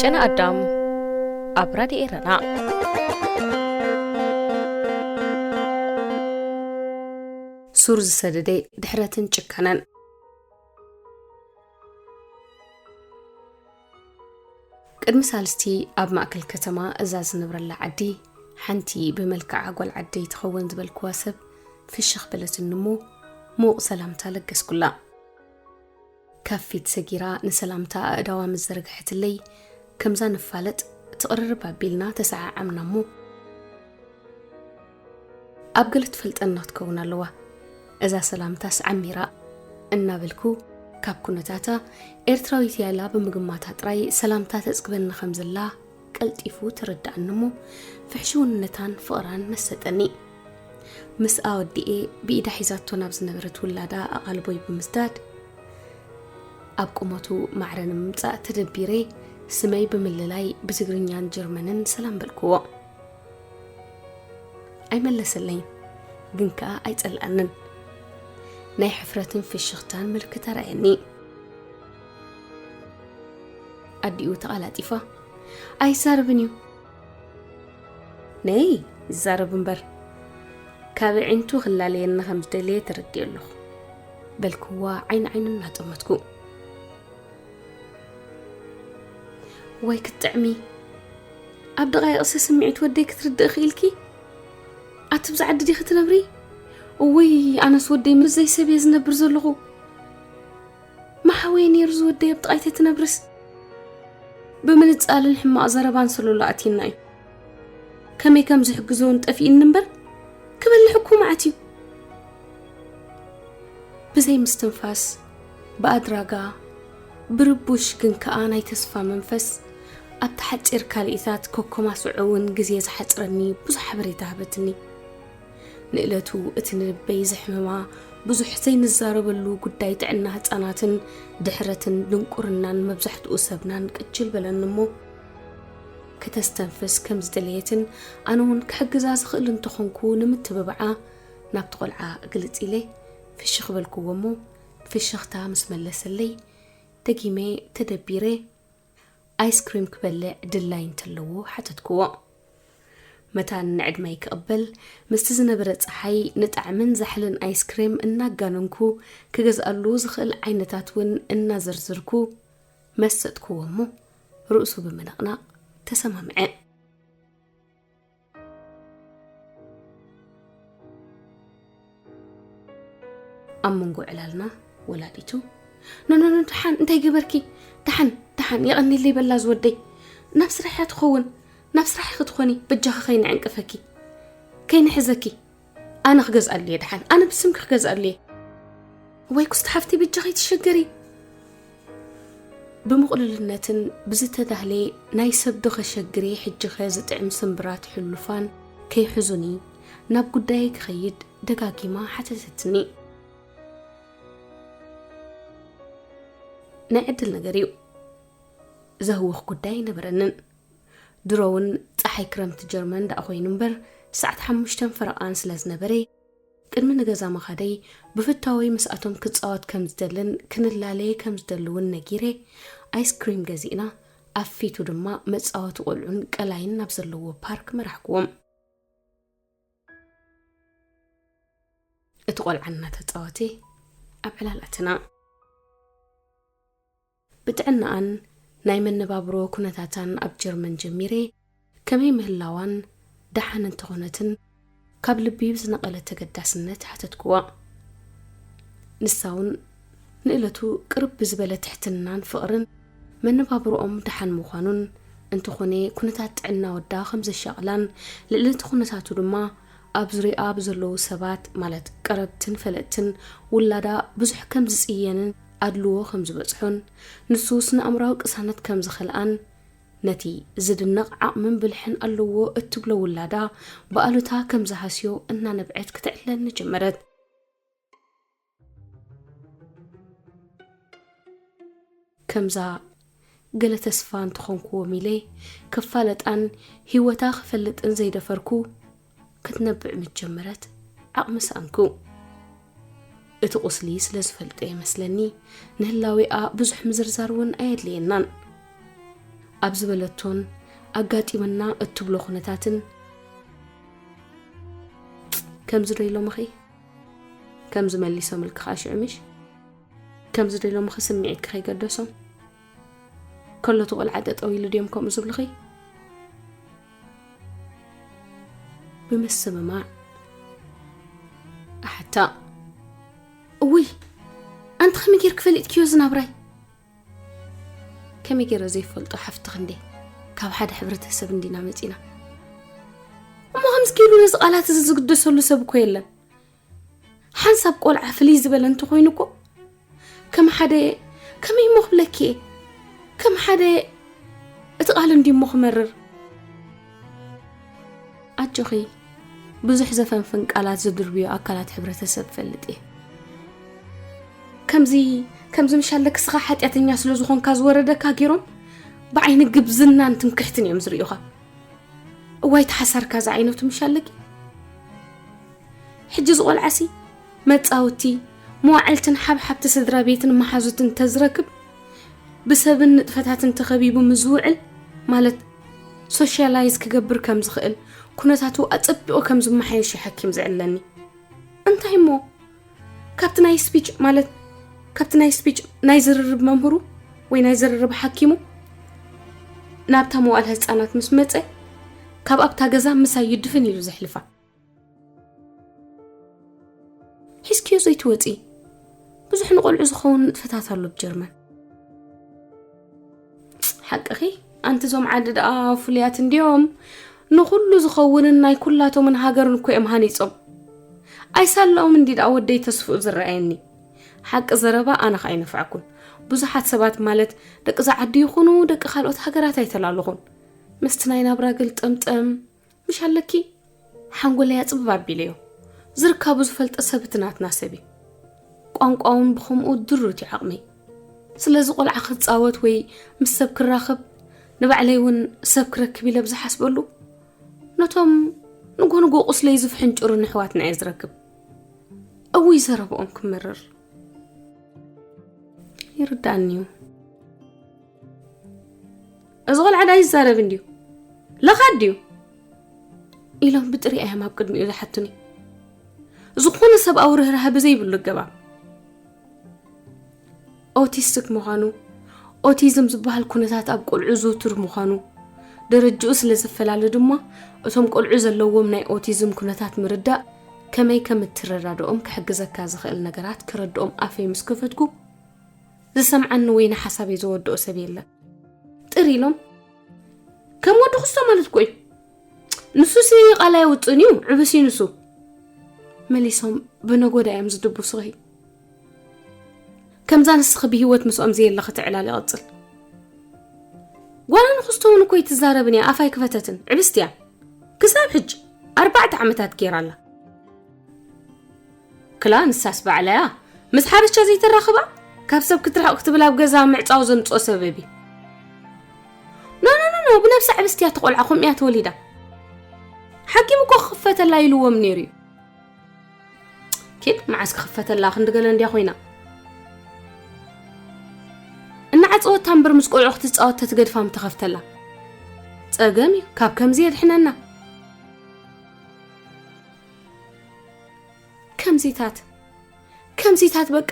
ጨና ኣዳም ኣብ ራድዮ ኤረና። ሱር ዝሰደደ ድሕረትን ጭካነን። ቅድሚ ሳልስቲ ኣብ ማእከል ከተማ እዛ ዝነብረላ ዓዲ ሓንቲ ብመልክዓ ጓል ዓደይ ትኸውን ዝበልክዋ ሰብ ፍሽኽ በለትኒ እሞ፣ ምዉቕ ሰላምታ ለገስኩላ። ካብ ፊት ሰጊራ ንሰላምታ ኣእዳዋ ምስ ዘርግሐትለይ፣ ከምዛ ንፋለጥ ትቕርርብ ኣቢልና ተሰዓዓምና እሞ፣ ኣብ ገለ ትፈልጠና ክትከውን ኣለዋ፣ እዛ ሰላምታስ ዓሚራ፣ እናበልኩ፣ ካብ ኩነታታ ኤርትራዊት ያላ ብምግማታ ጥራይ ሰላምታ ተጽግበኒ ከም ዘላ ቀልጢፉ ተረድኣኒ እሞ፣ ፍሕሽውነታን ፍቕራን መሰጠኒ። ምስኣ ወዲኤ ብኢዳ ሒዛቶ ናብ ዝነበረት ውላዳ ኣቓልቦይ ብምስዳድ፣ ኣብ ቁመቱ ማዕረ ንምምጻእ ተደቢረ፣ ስመይ ብምልላይ ብትግርኛን ጀርመንን ሰላም በልክዎ። ኣይመለሰለይን፣ ግን ከኣ ኣይጸልኣንን። ናይ ሕፍረትን ፍሽኽታን ምልክት ኣርኣየኒ። ኣዲኡ ተቓላጢፋ፣ "ኣይዛረብን እዩ። ነይ፣ ይዛረብ እምበር፣ ካብ ኣዒንቱ ክላለየኒ ከም ዝደለየ ተረዲኦ ኣለኹ" በልክዋ ዓይኒ ዓይኑ እናጠመትኩ። ወይ ክትጥዕሚ! ኣብ ደቓይቕሲ ስምዒት ወደይ ክትርድእ ክኢልኪ? ኣቲ ብዛ ዓዲ ዲኺ ትነብሪ? እውይ፣ ኣነስ ወደይ ምስ ዘይሰብ እየ ዝነብር ዘለኹ። መሓወየ ነይሩ ዝወደይ ኣብ ጥቓይተይ ትነብርስ። ብምንጻልን ሕማቕ ዘረባን ሰሎሎ ኣትዩና እዩ። ከመይ ከም ዝሕግዞ እውን ጠፊእኒ እምበር፣ ክበልሕ እኮ መዓት እዩ። ብዘይ ምስትንፋስ፣ ብኣድራጋ፣ ብርቡሽ ግን ከኣ ናይ ተስፋ መንፈስ፣ ኣብቲ ሓጺር ካልኢታት ከኮማስዖ እውን ግዜ ዝሓጽረኒ ብዙሕ ሓበሬታ ሃበትኒ። ንእለቱ እቲ ንልበይ ዘሕምማ ብዙሕ ዘይንዛረበሉ ጉዳይ ጥዕና ህጻናትን ድሕረትን ድንቁርናን መብዛሕትኡ ሰብናን ቅጭል በለኒ እሞ፣ ከተስተንፍስ ከም ዝደለየትን ኣነ እውን ክሕግዛ ዝኽእል እንተኾንኩ ንምትብባዓ ናብቲ ቆልዓ ግልጽ ኢለ ፍሽኽ በልክዎ እሞ፣ ፍሽኽታ ምስ መለሰለይ፣ ደጊመ ተደቢረ፣ ኣይስክሪም ክበልዕ ድላይ እንተለዎ ሓተትክዎ። መታን ንዕድመይ ክቕበል፣ ምስቲ ዝነበረ ጸሓይ ንጣዕምን ዛሕልን ኣይስክሬም እናጋነንኩ ክገዝኣሉ ዝኽእል ዓይነታት እውን እናዘርዘርኩ መሰጥክዎ እሞ፣ ርእሱ ብምንቕናቕ ተሰማምዐ። ኣብ መንጎ ዕላልና ወላዲቱ፣ "ኖ፣ ኖ፣ ኖ፣ ደሓን፣ እንታይ ገበርኪ? ደሓን፣ ደሓን፣ የቐንየለይ በላ ዝወደይ። ናብ ስራሕ እያ ትኸውን። ናብ ስራሕ ኢኺ ትኾኒ፣ በጃኺ ከይንዕንቅፈኪ፣ ከይንሕዘኪ። ኣነ ክገዝኣሉ እየ፣ ደሓን፣ ኣነ ብስምኪ ክገዝኣሉ እየ። ወይ ኩስቲ ሓፍተይ፣ በጃኺ ኣይትሸገሪ።" ብምቕሉልነትን ብዝተዳህለ ናይ ሰብ ዶ ከሸግር እየ ሕጂኸ ዝጥዕም ስምብራት ሕሉፋን ከይሕዙኒ፣ ናብ ጉዳየይ ክኸይድ ደጋጊማ ሓተተትኒ። ናይ ዕድል ነገር እዩ። ዘህውኽ ጉዳይ ኣይነበረንን። ድሮ እውን ጸሓይ ክረምቲ ጀርመን ደኣ ኮይኑ እምበር፣ ሰዓት ሓሙሽተን ፈረቓን ስለ ዝነበረ፣ ቅድሚ ንገዛ ምኻደይ ብፍታወይ ምስኣቶም ክጻወት ከም ዝደልን ክንላለ ከም ዝደሊ እውን ነጊረ፣ ኣይስክሪም ገዚእና፣ ኣብ ፊቱ ድማ መጻወቲ ቆልዑን ቀላይን ናብ ዘለዎ ፓርክ መራሕክዎም። እቲ ቆልዓ እናተጻወተ ኣብ ዕላል ኣተና። ብጥዕናኣን ናይ መነባብሮ ኩነታታን ኣብ ጀርመን ጀሚረ፣ ከመይ ምህላዋን ደሓን እንተኾነትን ካብ ልቢ ብዝነቐለ ተገዳስነት ሓተትክዋ። ንሳ እውን ንእለቱ ቅርብ ብዝበለ ትሕትናን ፍቕርን መነባብሮኦም ደሓን ምዃኑን፣ እንተኾነ ኩነታት ጥዕና ወዳ ከም ዘሻቕላን፣ ልዕሊ እቲ ኩነታቱ ድማ ኣብ ዙሪኣ ብዘለዉ ሰባት፣ ማለት ቀረብትን ፈለጥትን ውላዳ፣ ብዙሕ ከም ዝጽየንን ኣድልዎ ከም ዝበጽሖን፣ ንሱ ስነ ኣእምራዊ ቅሳነት ከም ዝኸልኣን፣ ነቲ ዝድነቕ ዓቕምን ብልሕን ኣለዎ እትብሎ ውላዳ ብኣሉታ ከም ዝሃስዮ እናነብዐት ክትዕለኒ ጀመረት። ከምዛ ገለ ተስፋ እንተኾንክዎም ኢለ ክፋለጣን ህይወታ ክፈልጥን ዘይደፈርኩ፣ ክትነብዕ ምስ ጀመረት ዓቕሚ ሰኣንኩ። እቲ ቁስሊ ስለ ዝፈልጦ እየ መስለኒ፣ ንህላዌኣ ብዙሕ ምዝርዛር እውን ኣየድልየናን። ኣብ ዝበለቶን ኣጋጢመና እትብሎ ኩነታትን፣ ከምዚ ዶ ኢሎምኺ? ከምዚ መሊሶምልኪ ኸኣ ሽዑ ምሽ? ከምዚ ዶ ኢሎምኺ ስምዒትኪ ከይገደሶም? ከሎ እቲ ቆልዓ ጠጠው ኢሉ ድዮም ከምኡ ዝብልኺ? ብምስምማዕ፣ ኣሓታ፣ እውይ፣ ኣንቲ ከመይ ጌርኪ ፈሊጥክዮ እዚ ናብራይ? ከመይ ገይረ ዘይፈልጦ ሓፍትኺ እንዴ? ካብ ሓደ ሕብረተሰብ እንዲና መጺና። እሞ ከምዚ ገይሩ ነዚ ቃላት እዚ ዝግደሰሉ ሰብ እኮ የለን። ሓንሳብ ቆልዓ ፍልይ ዝበለ እንተኾይኑ እኮ ከም ሓደ፣ ከመይ እሞ ክብለኪ እየ? ከም ሓደ፣ እቲ ቃል እንዲ እሞ ክመርር። ኣጆኺ፣ ብዙሕ ዘፈንፍን ቃላት ዝድርብዮ ኣካላት ሕብረተሰብ ፈልጥ እየ። ከምዚ፣ ከምዚ ምሻለ ክስኻ ሓጢኣተኛ ስለ ዝኾንካ ዝወረደካ ገይሮም ብዓይኒ ግብዝናን ትምክሕትን እዮም ዝርእዩኻ። እዋይ ተሓሳርካ ዝዓይነቱ ምሻለኪ። ሕጂ ዝቖልዓሲ መጻወቲ፣ መዋዕልትን ሓብሓብቲ ስድራ ቤትን መሓዙትን ተዝረክብ፣ ብሰብን ንጥፈታትን ተኸቢቡ ምስ ዝውዕል፣ ማለት ሶሻላይዝ ክገብር ከም ዝኽእል፣ ኩነታቱ ኣጸቢቑ ከም ዝመሓየሽ እዩ ሓኪም ዝዕለኒ። እንታይ እሞ? ካብቲ ናይ ስፒች፣ ማለት ካብቲ ናይ ስፒች ናይ ዝርርብ መምህሩ ወይ ናይ ዝርርብ ሓኪሙ ናብታ መዋእለ ህጻናት ምስ መጸ፣ ካብ ኣብታ ገዛ ምሳይ እዩ ድፍን ኢሉ ዘሕልፋ። ሒዝክዮ ዘይትወጺ፣ ብዙሕ ንቆልዑ ዝኸውን ንጥፈታት ኣሎ ብጀርመን። ሓቅኺ፣ ኣንቲ እዞም ዓዲ ደኣ ፍሉያት እንድዮም፣ ንኹሉ ዝኸውንን ናይ ኩላቶምን ሃገርን እኮ እዮም ሃኒጾም። ኣይሳለኦም እንዲ ደኣ ወደይ ተስፍኡ ዝረኣየኒ። ሓቂ ዘረባ ኣነ ኸኣ ኣይነፍዐኩን። ብዙሓት ሰባት ማለት ደቂ እዛ ዓዲ ይኹኑ ደቂ ካልኦት ሃገራት ኣይተላለኹን። ምስቲ ናይ ናብራ ግልጥምጥም ምሽ ኣለኪ? ሓንጎለይ ኣጽብብ ኣቢለዮ። ዝርካቡ ዝፈልጠ ሰብ እቲ ናትና ሰብ እዩ። ቋንቋ እውን ብኸምኡ ድሩት እዩ ዓቕመይ። ስለዚ ቆልዓ ክጻወት ወይ ምስ ሰብ ክራኸብ፣ ንባዕለይ እውን ሰብ ክረክብ ኢለ ብዝሓስበሉ፣ ነቶም ንጎ ንጎ ቁስለይ ዝፍሕንጭሩኒ ኣሕዋትና እየ ዝረክብ። እውይ ዘረብኦም ክመርር። ይርዳእኒ እዩ። እዚ ቆልዓ ዳ ይዛረብ እንድዩ? ለኻድ ድዩ? ኢሎም ብጥሪኣ እዮም ኣብ ቅድሚኡ ዝሓቱኒ። ዝኾነ ሰብኣዊ ርህራሀ ብዘይብሉ ኣገባብ። ኦቲስቲክ ምዃኑ፣ ኦቲዝም ዝበሃል ኩነታት ኣብ ቆልዑ ዝውቱር ምዃኑ፣ ደረጅኡ ስለ ዝፈላለ ድማ እቶም ቆልዑ ዘለዎም ናይ ኦቲዝም ኩነታት ምርዳእ ከመይ ከም እትረዳድኦም ክሕግዘካ ዝኽእል ነገራት ከረድኦም ኣፈይ ምስ ከፈትኩ፣ ዝሰምዓኒ ወይ ንሓሳበይ ዘወድኦ ሰብ የለን። ጥር ኢሎም፣ ከም ወዲ ክስቶ ማለት እኮ እዩ። ንሱሲ ቃል ኣየውፅእን እዩ፣ ዕብስ እዩ ንሱ። መሊሶም ብነጎዳ እዮም ዝድብሱኺ። ከምዛ ንስኺ ብህይወት ምስኦም ዘየለኺ ትዕላል ይቕፅል። ጓል ኣንኽስቶ እውን እኮ ኣይትዛረብን እያ፣ ኣፋ ኣይክፈተትን፣ ዕብስቲ እያ። ክሳብ ሕጂ ኣርባዕተ ዓመታት ገይራ ኣላ። ክላ ንሳስ ባዕላያ ምስ ሓበሻ ዘይተራኽባ፣ ካብ ሰብ ክትርሕቕ ክትብል ኣብ ገዛ ምዕጻው ዘምጽኦ ሰበብ እዩ። ኖ፣ ኖ፣ ኖ፣ ኖ፣ ብነብሳ ዕብስቲ እያ፣ ተቖልዓ ከምኡ እያ ተወሊዳ። ሓኪም እኮ ክኽፈተላ ኢልዎም ነይሩ እዩ። ኪድ፣ መዓስ ክኽፈተላ፣ ክንዲ ገለ እንድያ ኮይና። እናዓጸወታ እምበር ምስ ቆልዑ ክትጻወት ተትገድፋ ምተኸፍተላ። ጸገም እዩ፣ ካብ ከምዚ የድሕነና። ከምዚታት፣ ከምዚታት በቃ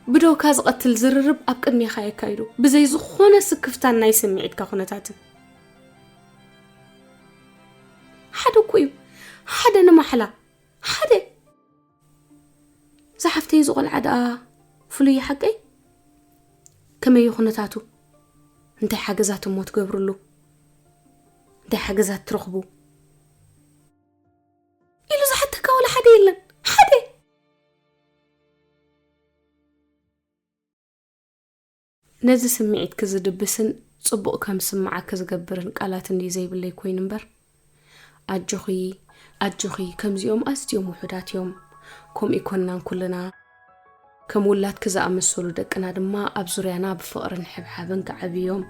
ብደውካ ዝቐትል ዝርርብ ኣብ ቅድሜኻ የካይዱ። ብዘይ ዝኾነ ስክፍታን ናይ ስምዒትካ ኩነታትን። ሓደ እኮ እዩ፣ ሓደ ንማሕላ፣ ሓደ። ዝሓፍተይ ዝቖልዓ ደኣ ፍሉይ ሓቀይ? ከመይ እዩ ኩነታቱ? እንታይ ሓገዛት እሞ ትገብርሉ? እንታይ ሓገዛት ትረኽቡ? ኢሉ ዝሓተካ ዋላ ሓደ የለን። ሓደ! ነዚ ስምዒትኪ ዝድብስን ጽቡቕ ከም ዝስምዓኪ ዝገብርን ቃላት እንድዩ ዘይብለይ ኮይኑ እምበር፣ ኣጆኺ፣ ኣጆኺ፣ ከምዚኦም ኣዝዮም ውሑዳት እዮም። ከምኡ ይኮንናን ኩልና። ከም ውላድኪ ዝኣመሰሉ ደቅና ድማ ኣብ ዙርያና ብፍቕርን ሕብሓብን ክዓብዩ እዮም።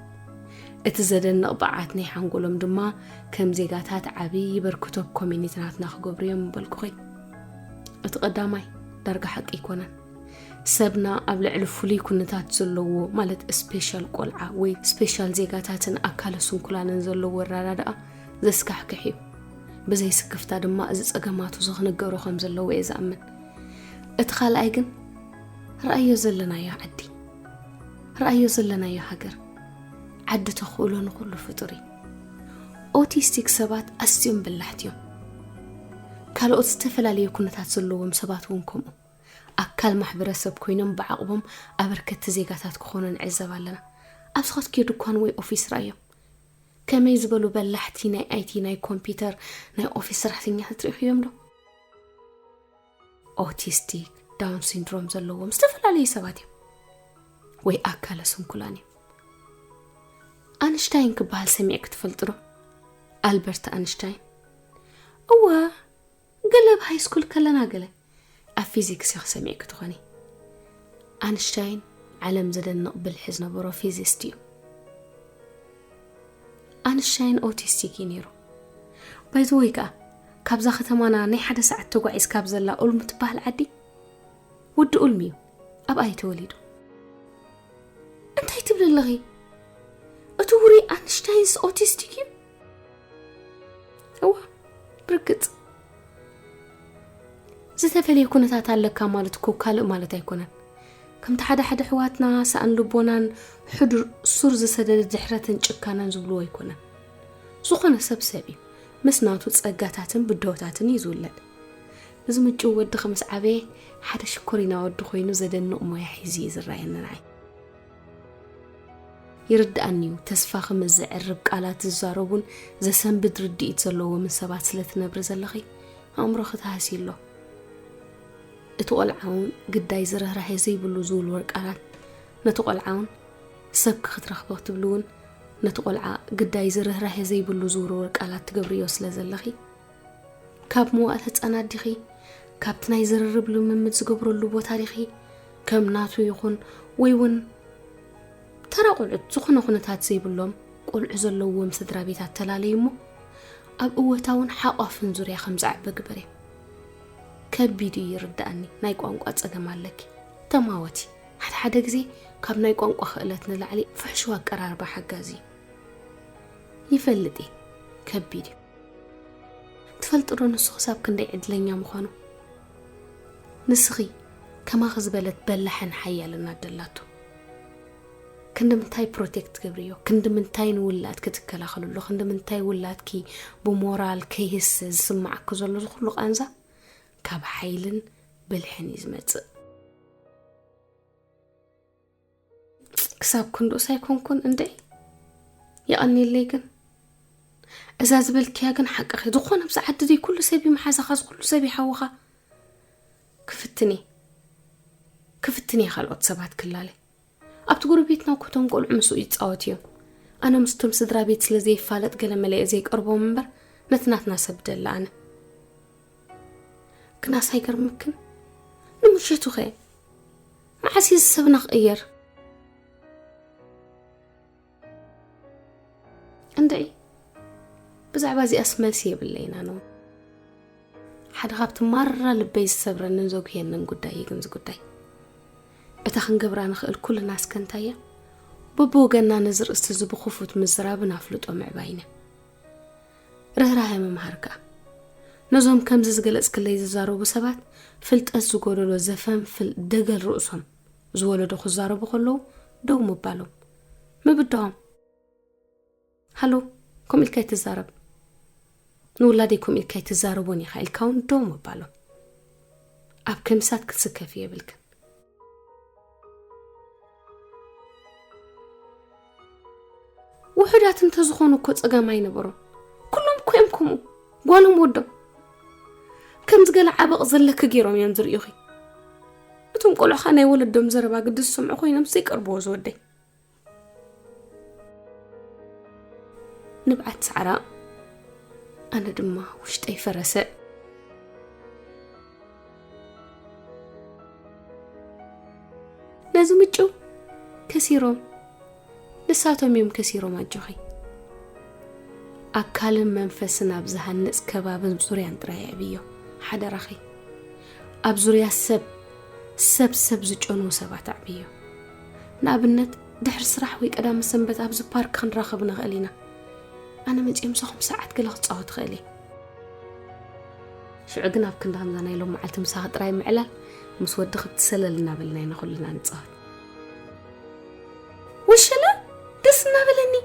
እቲ ዘደንቕ ብቕዓት ናይ ሓንጎሎም ድማ ከም ዜጋታት ዓቢ ይበርክቶ ኣብ ኮሚኒቲ ናትና ክገብሩ እዮም ምበልኩኺ። እቲ ቀዳማይ ዳርጋ ሓቂ ኣይኮነን። ሰብና ኣብ ልዕሊ ፍሉይ ኩነታት ዘለዎ፣ ማለት ስፔሻል ቆልዓ ወይ ስፔሻል ዜጋታትን ኣካለ ስንኩላንን ዘለዎ ኣረዳድኣ ዘስካሕክሕ እዩ። ብዘይ ስክፍታ ድማ እዚ ጸገማቱ እዚ ክንገሮ ከም ዘለዎ እየ ዝኣምን። እቲ ካልኣይ ግን፣ ረኣዮ ዘለናዮ ዓዲ፣ ረኣዮ ዘለናዮ ሃገር፣ ዓዲ ተኽእሎ ንኹሉ ፍጡር እዩ። ኦቲስቲክ ሰባት ኣዝዮም በላሕቲ እዮም። ካልኦት ዝተፈላለየ ኩነታት ዘለዎም ሰባት እውን ከምኡ። ኣካል ማሕበረሰብ ኮይኖም ብዓቕቦም ኣበርከቲ ዜጋታት ክኾኑ ንዕዘብ ኣለና። ኣብ ስኻትክዮ ድኳን ወይ ኦፊስ ረኣዮም። ከመይ ዝበሉ በላሕቲ ናይ ኣይቲ፣ ናይ ኮምፒውተር፣ ናይ ኦፊስ ሰራሕተኛታት ርኢኽዮም ዶ? ኦቲስቲክ፣ ዳውን ሲንድሮም ዘለዎም ዝተፈላለዩ ሰባት እዮም። ወይ ኣካለ ስንኩላን እዮም። ኣንሽታይን ክበሃል ሰሚዕኪ ትፈልጢ ዶ? ኣልበርት ኣንሽታይን። እወ፣ ገለ ኣብ ሃይ ስኩል ከለና ገለ። ኣብ ፊዚክስ ኢኺ ሰሚዕኪ ትኾኒ። ኣንሽታይን ዓለም ዘደንቕ ብልሒ ዝነበሮ ፊዚስት እዩ። ኣንሽታይን ኦቲስቲክ እዩ ነይሩ። ባይ ዘ ወይ ከኣ፣ ካብዛ ከተማና ናይ ሓደ ሰዓት ተጓዒዝካ ኣብ ዘላ ኡልም ትበሃል ዓዲ፣ ወዲ ኡልም እዩ። ኣብኣ እዩ ተወሊዱ። እንታይ ትብሊ ኣለኺ? እቲ ውሩይ ኣንሽታይንስ ኦቲስቲክ እዩ? እዋ፣ ብርግጽ። ዝተፈልየ ኩነታት ኣለካ ማለት እኮ ካልእ ማለት ኣይኮነን። ከምቲ ሓደ ሓደ ኣሕዋትና ሰኣን ልቦናን ሕዱር ሱር ዝሰደደ ድሕረትን ጭካነን ዝብልዎ ኣይኮነን። ዝኾነ ሰብ ሰብ እዩ። ምስ ናቱ ጸጋታትን ብድሆታትን እዩ ዝውለድ። እዚ ምጭው ወዲ ምስ ዓበየ ሓደ ሽኮሪና ወዲ ኮይኑ ዘደንቕ ሞያ ሒዙ እዩ ዝረኣየኒ ንዓይ። ይርድኣኒ እዩ፣ ተስፋ ክምዝ ዘዕርብ ቃላት ዝዛረቡን ዘሰንብድ ርድኢት ዘለዎምን ሰባት ስለ ትነብሪ ዘለኺ ኣእምሮኺ ተሃስዩ ኣሎ። እቲ ቆልዓ እውን ግዳይ ዝርህራሄ ዘይብሉ ዝውልወል ቃላት፣ ነቲ ቆልዓ እውን ሰብኪ ክትረኽቢ ክትብሊ እውን ነቲ ቆልዓ ግዳይ ዝርህራሄ ዘይብሉ ዝውርወር ቃላት ትገብርዮ ስለ ዘለኺ፣ ካብ መዋእለ ህጻናት ዲኺ? ካብቲ ናይ ዝርርብ ልምምድ ዝገብረሉ ቦታ ዲኺ? ከም ናቱ ይኹን ወይ እውን ተራ ቆልዑት ዝኾነ ኩነታት ዘይብሎም ቆልዑ ዘለዎም ስድራ ቤት ኣተላለዩ እሞ፣ ኣብ እወታውን ሓቋፍን ዙርያ ከም ዝዓቢ ግበርዮ። ከቢድ እዩ ይርድኣኒ፣ ናይ ቋንቋ ጸገም ኣለኪ። ተማወቲ። ሓደ ሓደ ግዜ ካብ ናይ ቋንቋ ክእለት ንላዕሊ ፍሕሹው ኣቀራርባ ሓጋዚ እዩ። ይፈልጥ እየ፣ ከቢድ እዩ። ትፈልጢ ዶ ንሱ ክሳብ ክንደይ ዕድለኛ ምዃኑ? ንስኺ ከማኺ ዝበለት በላሕን ሓያልን ኣደ ኣላቶ። ክንዲ ምንታይ ፕሮቴክት ትገብርዮ? ክንዲ ምንታይ ንውላድኪ ትከላኸልሉ? ክንዲ ምንታይ ውላድኪ ብሞራል ከይህሰ ዝስምዓኪ ዘሎ እዚ ኩሉ ቃንዛ ካብ ሓይልን ብልሕን እዩ ዝመጽእ። ክሳብ ክንድኡስ ኣይኮንኩን እንድዒ። የቐንየለይ ግን። እዛ ዝበልክያ ግን ሓቅኺ። ዝኾነ ኣብዚ ዓዲ ደይ ኩሉ ሰብ እዩ መሓዛኻ፣ እዚ ኩሉ ሰብ እዩ ሓውኻ። ክፍትን እየ። ክፍትን እየ ካልኦት ሰባት ክላለ። ኣብቲ ጎረቤትና እኮ እቶም ቆልዑ ምስኡ ይጻወቱ እዮም። ኣነ ምስቶም ስድራ ቤት ስለ ዘይፋለጥ ገለ መለ እየ ዘይቀርቦም እምበር ነቲ ናትና ሰብ ደለ ኣነ። ግናስ ኣይገርመክን? ንምሸቱ ኸ? መዓስ እዩ እዚ ሰብና ክቕየር? እንድዒ፣ ብዛዕባ እዚኣስ መልሲ የብለይን ኣነ እውን። ሓደ ካብቲ ማራ ልበይ ዝሰብረንን ዘጉህየንን ጉዳይ እዩ ግን እዚ ጉዳይ። እታ ክንገብራ ንኽእል ኩልና እስከ እንታይ እያ? በብወገንና ነዚ ርእስቲ እዚ ብኽፉት ምዝራብን ኣፍልጦ ምዕባይን እያ። ርህራሄ ምምሃር ከኣ። ነዞም ከምዚ ዝገለጽክለይ ዝዛረቡ ሰባት ፍልጠት ዝጎደሎ ዘፈንፍል ደገል ርእሶም ዝወለዶ ክዛረቡ ከለዉ ደው ምባሎም። ምብድሆም። ሃሎ፣ ከምኡ ኢልካ ኣይትዛረብ። ንውላደይ ከምኡ ኢልካ ኣይትዛረቦን ኢኻ ኢልካ እውን ደው ምባሎም። ኣብ ከሚሳት ክትስከፊ የብልክን። ውሑዳት እንተዝኾኑ እኮ ጸገም ኣይነበሮን። ኩሎም እኮ እዮም ከምኡ። ጓሎም ወዶም። ከምዚ ገለ ዓበቕ ዘለኪ ገይሮም እዮም ዝርእዩኺ። እቶም ቆልዑኻ ናይ ወለዶም ዘረባ ግዲ ዝሰምዑ ኮይኖም ዘይቀርብዎ ዝወደይ። ንብዓት ሳዕራ፣ ኣነ ድማ ውሽጠይ ፈረሰ። ነዚ ምጭው ከሲሮም፣ ንሳቶም እዮም ከሲሮም። ኣጆኺ። ኣካልን መንፈስን ኣብ ዝሃንጽ ከባብን ዙርያን ጥራይ ኣዕብዮ። ሓደራኺ። ኣብ ዙርያ ሰብ ሰብ ሰብ ዝጨንዉ ሰባት ኣዕብዮ። ንኣብነት፣ ድሕሪ ስራሕ ወይ ቀዳመ ሰንበት ኣብዚ ፓርክ ክንራኸብ ንኽእል ኢና። ኣነ መጺኤ ምሳኹም ሰዓት ገለ ክጻወት እኽእል እየ። ሽዑ ግን ኣብ ክንዲ ከምዛ ናይ ሎም መዓልቲ ምሳኺ ጥራይ ምዕላል፣ ምስ ወዲ ክብቲ ሰለል እናበልና ኢና ኩልና ንጻወት። ወሸለ ደስ እናበለኒ።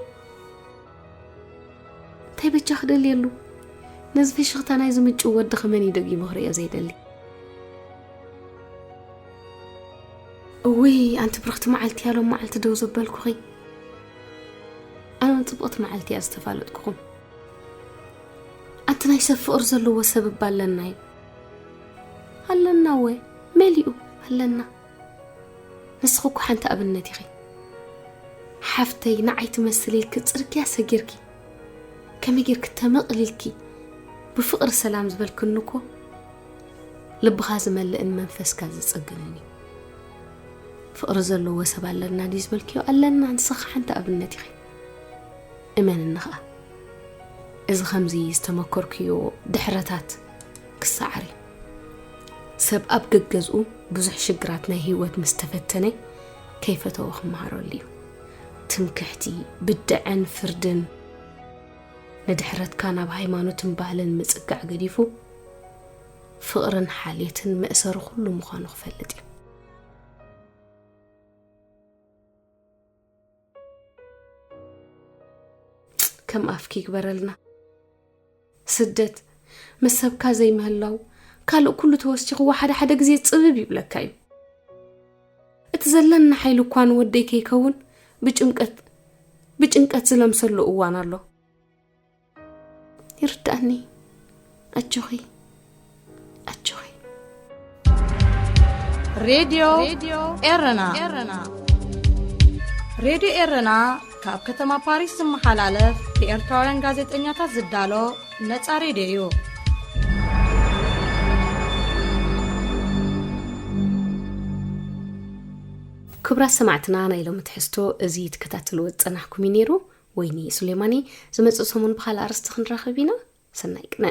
እንታይ በጃ ክደልየሉ? ነዚ ፍሽኽታ ናይ ዝምጭው ወዲ ከመን እዩ ደጊሙ ክርእዮ ዘይደሊ? እውይ፣ ኣንቲ ብርኽቲ መዓልቲ እያ ሎም መዓልቲ ደው ዘበልኩኺ። ኣነ እውን ጽብቕቲ መዓልቲ እያ ዝተፋለጥኩኹም። ኣንቲ ናይ ሰብ ፍቕሪ ዘለዎ ሰብ እባ ኣለና እዩ። ኣለና እወ፣ መሊኡ ኣለና። ንስኺ እኮ ሓንቲ ኣብነት ኢኺ። ሓፍተይ፣ ንዓይ ትመስል ኢልኪ ጽርግያ ሰጊርኪ፣ ከመይ ጌርኪ ተመቕሊልኪ ብፍቕሪ ሰላም ዝበልክኒ እኮ ልብኻ ዝመልእን መንፈስካ ዝጽግንን እዩ። ፍቕሪ ዘለዎ ሰብ ኣለና ድዩ ዝበልክዮ? ኣለና። ንስኺ ሓንቲ ኣብነት ኢኺ። እመንኒ ኸኣ። እዚ ኸምዚ ዝተመከርክዮ ድሕረታት ክሰዓር እዩ። ሰብ ኣብ ገገዝኡ ብዙሕ ሽግራት ናይ ህይወት ምስ ተፈተነ ከይፈተወ ክመሃረሉ እዩ። ትምክሕቲ፣ ብድዐን ፍርድን ንድሕረትካ ናብ ሃይማኖትን ባህልን ምጽጋዕ ገዲፉ ፍቕርን ሓልየትን መእሰሪ ኩሉ ምዃኑ ክፈልጥ እዩ። ከም ኣፍኪ ይግበረልና። ስደት፣ ምስ ሰብካ ዘይምህላው፣ ካልእ ኩሉ ተወሲኽዎ ሓደ ሓደ ግዜ ጽብብ ይብለካ እዩ። እቲ ዘለና ሓይሊ እኳ ንወደይ ከይከውን ብጭንቀት፣ ብጭንቀት ዝለምሰሉ እዋን ኣሎ። ይርዳእኒ። ኣጆኺ፣ ኣጆኺ። ሬድዮ ኤረና። ሬድዮ ኤረና ካብ ከተማ ፓሪስ ዝመሓላለፍ ብኤርትራውያን ጋዜጠኛታት ዝዳሎ ነጻ ሬድዮ እዩ። ክቡራት ሰማዕትና፣ ናይ ሎሚ ትሕዝቶ እዚ ትከታተልዎ ዝጸናሕኩም እዩ ነይሩ። ወይኒ ሱሌማኒ። ዝመጽእ ሰሙን ብኻልእ ኣርእስቲ ክንራኸብ ኢና። ሰናይ ቅነ።